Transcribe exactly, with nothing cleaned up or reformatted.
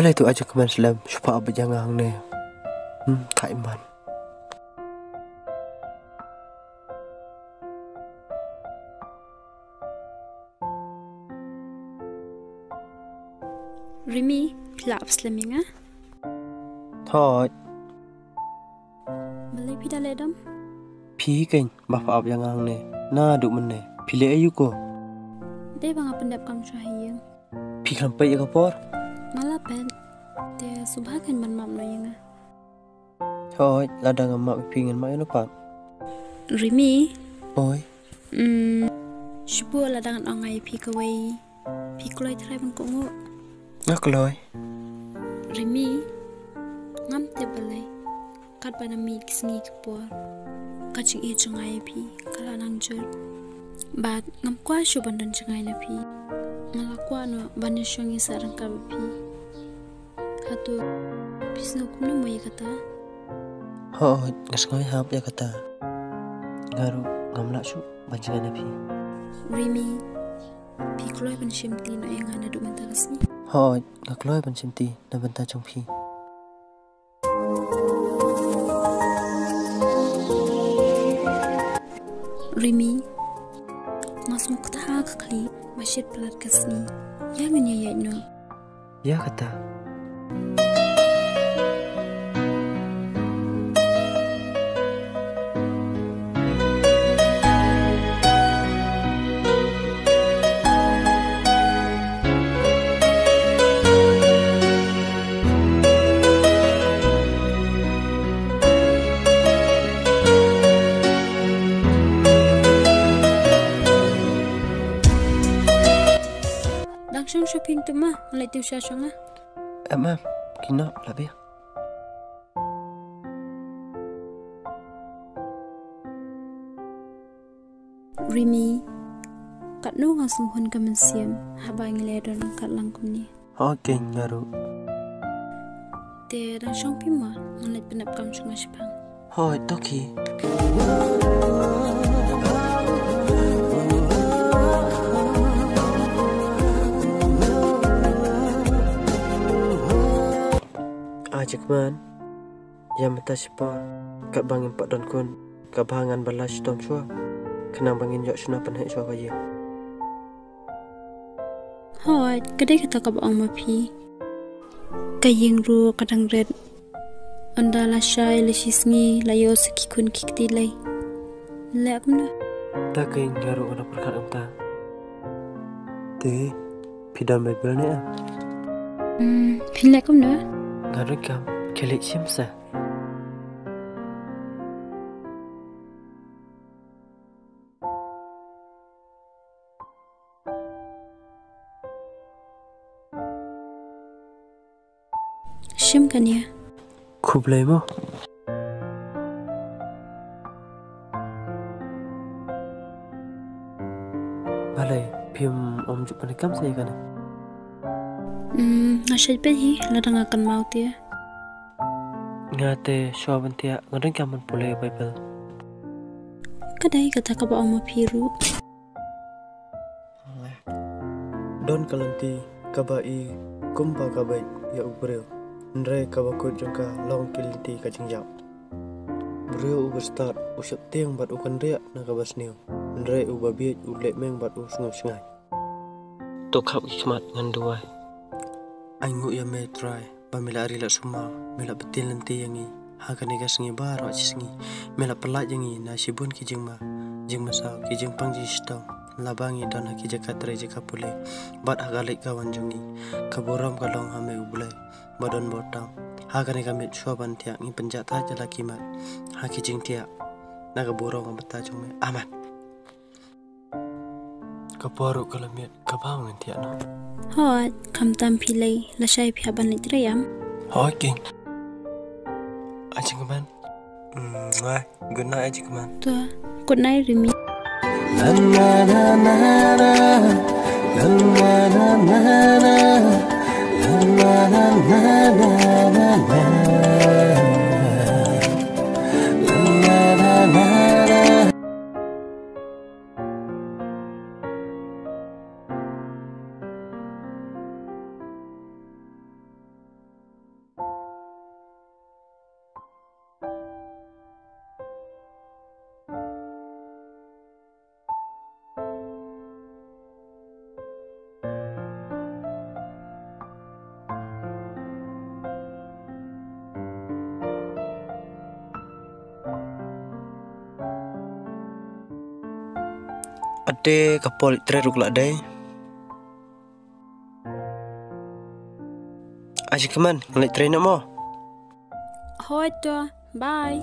Lai tu aja keman slem, shupa abit jang hangne. Hmm, thai man. Rimi, phi lah ap slem ïa nga? Thoi. Balei phi da leh dom? Phi hi kein ba pha ap ïa nga hangne. Naduh mynne phi leh aïu ko? Dei ba nga pyndep kam shuwa ha ïing. Phi khlem peit ïa ka por? Nga la peit. Te sngewbha kein ban map noh ïa nga. Hooid, lada ngam map ïa phi ngan map ïa no pat? Rimi. Oi. Hmm, shu buh lada ngan ong ïa phi kawei, phi kloi trai ban kohnguh? Nga kloi. Rimi, ngam tip balei, katba na mih ki sngi ki por, ka jingïeit jong nga ïa phi ka la nang jur. Bad ngam kwah shuh ban don jngai na phi. Nga la kwah noh ban ïashong ïasah ryngkat bad phi. Hato phi sngew kumno mo ïa kata? Hooid, nga sngew ïahap ïa kata. Nga ruh ngam lah shuh ban jngai na phi. Rimi, phi kloi ban shimti noh ïa nga naduh mynta ka sngi? Hooid, nga kloi ban shimti na bynta jong phi. Rimi, nga sngewthuh ha ka khlieh ba shit palat ka sngi. Ïa ngin ïa ïaid noh. Ïa kata. Dang shong shopping tu ma, ngan leit tu sha shong ah. Em em, kino la bia. Rimi, katno nga sngewhun ka mynsiem haba ngi la don ryngkat lang kumne. Hooid kein nga ruh. Te dang shong phi ma, ngan leit pyndep kam jong nga shaphang. Hooid, to khie. Ai jingkmen. Ïa mynta shipor, katba ngim pat don khun, kaba ngan ba la shitom shuwa, khnang ba ngin ïoh shna pynheh shuwa ka ïing. Hooid, ka dei kata kaba ong ma phi. Ka ïing ruh ka dang rit. Ynda lashai la shisngi la ïoh sa ki khun ki kti lei. Leh kumno? Ta kein nga ruh nga dang pyrkhat kumta. Te, phi don Baibl ne em? Hmm, phin leh kumno? Nga ruh kam, khie leit shim sa. Shim kane. Khublei mo. Balei phim ym ju pyndonkam sa ïa kane? Hmm, nga shait beit hi, lada nga kynmaw te. Nga te shuwa ban thiah nga donkam ban pule Baibl. Ka dei kata kaba ong ma phi ruh. Don ka lynti kaba i kumba ka beit ïa u briew, hynrei kaba kut jong ka long ki lynti ka jingïap. Briew uba stad u sheptieng bad u kynriah na kaba sniew, hynrei uba bieit u lehmeng bad u sngewshngaiñ. To khap ki khmat ngan duwai. Ainguh ïa me Trai ba me la ri la sumar, me la btin lynti ïa ngi ha kane ka sngi baroh shi sngi. Me la pyllait ïa ngi na shibun ki jingma, jingmasaw, ki jingpang jingshitom. Laba ngi don ha ki jaka trei jaka pule bad ha ka leit ka wan jong ngi, ka burom ka long ha me U Blei ba don bor tam. Ha kane ka miet shuwa ban thiah ngi pynjah thait ïa la ki mat ha ki jingthiah na ka burom ka bynta jong me. Amen. Ka por ruh ka la miet, ka bang ngin thiah noh. Hooid, khamtam phi lei, lashai phi hap ban leit trei em? Hooid kein. Ai jingkmen. Mwah. Good night ai jingkmen. To, good night Rimi. Te ka por leit trei ruh ka la dei. Ai sha khmat, ngan leit trei noh mo. Hooid to, bye.